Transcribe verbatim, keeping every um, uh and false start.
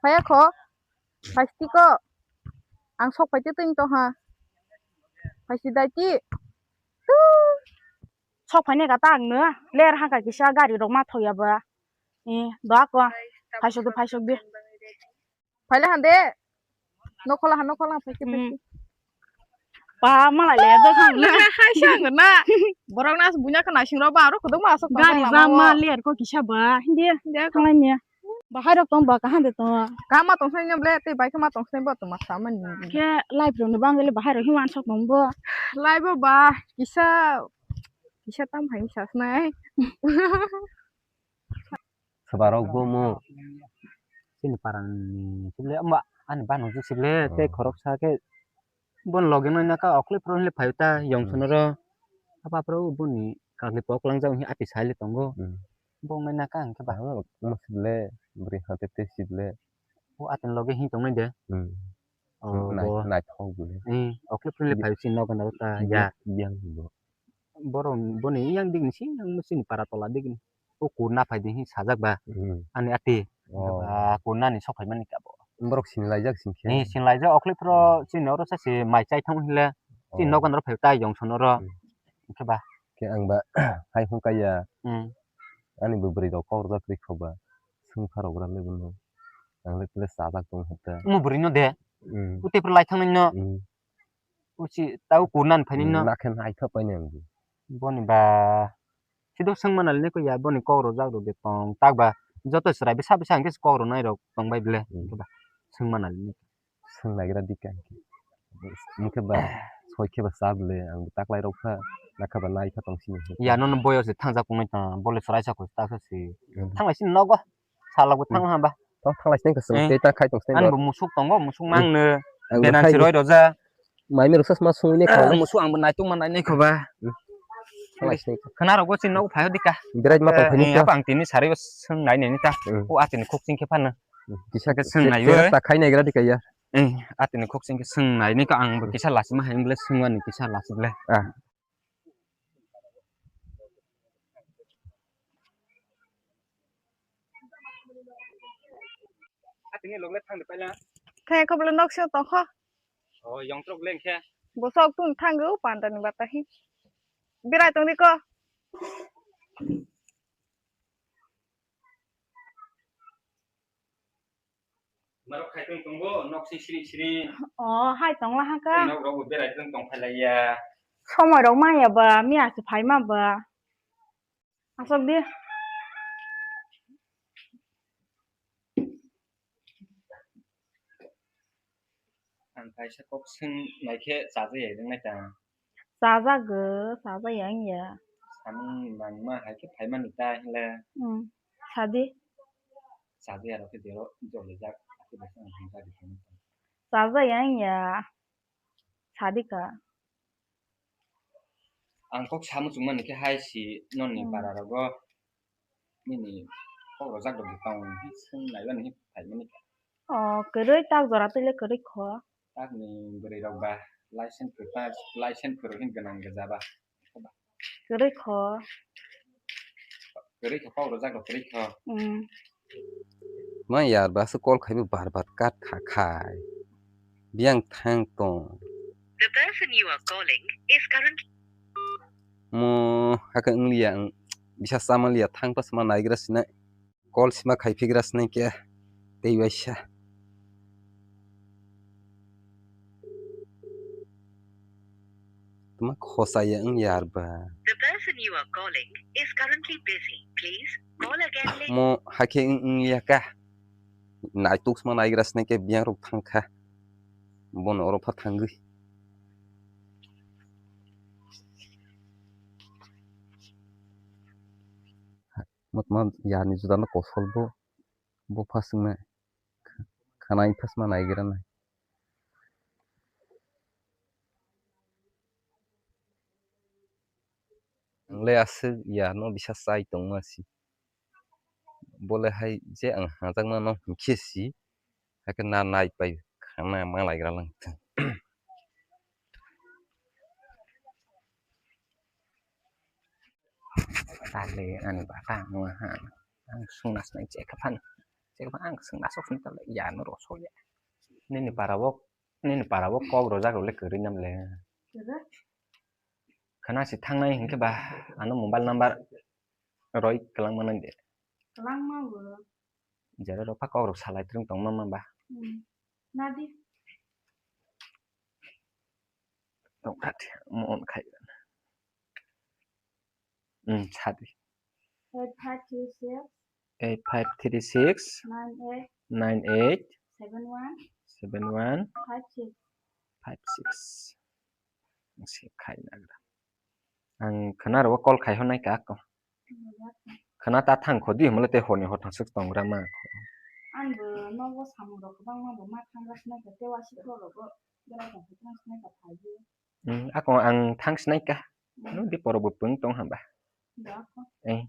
Phaya kho. Phaistiko. Ang sok phaite tong ha. Phaisti daiti. Sok phaine kata ang no. Ler hangka kisa gari rok ma thoya ba. Eh, doa ko. Phaisok di, phaisok di. Phaile hande. Nokhola ha, nokhola phaisi, hmm, phaisi. Ba malai le do thang na. Hai sang na. Borok na bunya ka naising rok ba aro kodok ma asok. Gari ba ma ler ko kisa ba. Hindi. Hindi ko. Thanglai ni. Bahai rok tong ba kaham de tong. Kama tong sai ne ble te bai kama tong sai bo tong ma sa man ni. Ke live rok ni bang le bahai rok hi wan sok tong bo. Live bo ba kisa kisa tam hai sa snai. Swbarok bo mo chini parani sible, amba ani banokjak sible, tei khoroksa khe bon logi nai naka okle phuru hinle phaio ta yong sono ro. Apa phuru boni kakli pok langjak hinwi ati saile tongo. Hmm. Bo nai naka hwnkhe ba. Ano mo sible, bwrwi hate te sible. O atini logi hin tongnai de. Hmm. Oh, nai-, bo. Naithok bole. Eh, okle phuru hinle phaio chini nogo ta ya. Yang bo. Borok boni yang digni si yang chini para tola digni. O kurna phai di hi sajak ba. Hmm. Ani ati. Oh. Ba kurna ni sok phai mani kabo. Borok sinlaijak sing khe. Ni sinlaijak okle phro, hmm, chini oro sa se mai chai thang hile. Chini, oh, nogo noro phai tai yong sono ro. Hmm. Khe ba. Khe ang ba hai hung kaya. Hmm. Ani bo bwrwi rok kok rwjak ri kho ba. Sung pha rok gra le bono. Ang le kle sajak tong hota. Mo bwrwi no de. Hmm. Ute phro lai thang no. Hmm. Uchi tau kurnan phani no. Nakhe naitha paini ang bo. Boni ba. Sido sengma nalini ko ya boni kok rojak rok de tong tak ba. Joto chwrai bisa bisa hwnkhe kok ronai rok tong bai bile. Hmm. Hwnkhe ba sengma nalini. Seng naigra dikha hwnkhe. Hwnkhe ba soi khe ba cha bile ang bo taklai rok kha. Nakha ba naikha tong sini. Ya nono boyos de thangjak tongnai ta bole chwrai sa ko ta sa si. Hmm. Thanglai sini nogo. Salok bo thang, hmm, hamba. To thanglai sini kasung, hmm, tei ta khai tong sini. Ani bo musuk tongo, musuk, hmm, mangno. Ang bo benan khai si roi roja. Mai mi rok sasma sungwi ne kha. Musuk ang bo naitung ma nai nai kho ba. Hmm. Thanglai sini. Khna rok bo chin nok phai di ka. Berai ma tong phai ni, eh, ka. Apa ang tini sari bo sung nai nai ni ta. Hmm. O atini khuk ching khe phano. Hmm. Kisa khe sung nai ta khai nai gra di ka ya. Eh, atini khuk ching khe sung nai ni ka ang bo kisa lasi ma hai bole sung ani kisa lasi bole. Ah. Atini logle thang de paila. Thang kho bole nok se tong kho. Oh, yong trok leng khe. Bosok tun thang go panda ni bata hi. Berai tong di ko. Norok khai tong tongbo, nok sing siri siri. Oh, hai tong la ha ka. Nok rok bo berai tong tong phai lai ya. Somoi rok ma ya ba, miya se phai ma ba. Asok di. Ang kaisa kok sung nai khe chajak ya ringnai ta. Chajak go, chajak ya wng ya. Samung nangma hai khe phaimani ta hinle. Hmm. Sadi. Chajak ya rok khe dero jolijak, akhe bai ang hamjak di. Chajak ya wng ya. Sadi ka. Ang kok sa muchungmani khe hai si noni, hmm, para rogo nini kok rojak rok bwkang hi sung naiba ni phaimani. O kwrwi tak jora twi le kwrwi kho. Tak ni bwrwi rok ba license kwtal, license kwrwi hin gwnang gajaba. Kwrwi kho. Kwrwi kho, kok rojak rok kwrwi kho. Hmm. Ma yar ba se call khaibo bar bar kat kha khai. Biyang thang tong. The person you are calling is currently. Mo hakhe wng liya ang bisa sama liya thang pa sama naigra sinai. Call sima khai phigra sinai khe tei waisa. Tma khosa ya wng yar ba. The person you are calling is currently busy. Please call again later. Mo hakhe wng, wng ya ka. Naituk sma naigra sinai khe biyang rok thang kha. Bono oro pha thangwi. Mo tma yarni juda no kosol bo. Bo pha swngnai. Khana phasma naigra nai. Ang le aswk ya no bisa chai tongma si. Bo le hai je ang hajakma no hinkhe si. Hakhe na nai pai khana ma laigra lang. Tale ani bata ang ha. Ang sungna snai che kha phan. Chekma ang swng nasok sini tala ya no rosok ya. Nini para o, nini para o kok rojak rok le kwrwi nam le. Kwrwi? Khana si thangnai hinkhe ba ano mobile number roi kwlangma nang de. Kwlangma bo. Jera rok pha kok rok salai twrwng tongma ma ba. Hmm. Nadi. Tongkha thia, mo on khai. Hmm, sadi. Eight five three six. Eight five three six. Nine eight. Nine eight. Seven one. Seven one. Five six. Five six. Ang se khai nagra. Ang khana ro call khai honai ka ko. Khana ta thang kho di, himle te honi hor thang suk tong gra ma. Ang bo nogo samung rok kwbangma bo ma thang gra sinai ka, te wa si kho rogo berai ka, thang sinai ka phai di. Hmm, ako ang thang sinai ka. Hmm. No di poro bo pung tong hamba. Ya ko. Eh.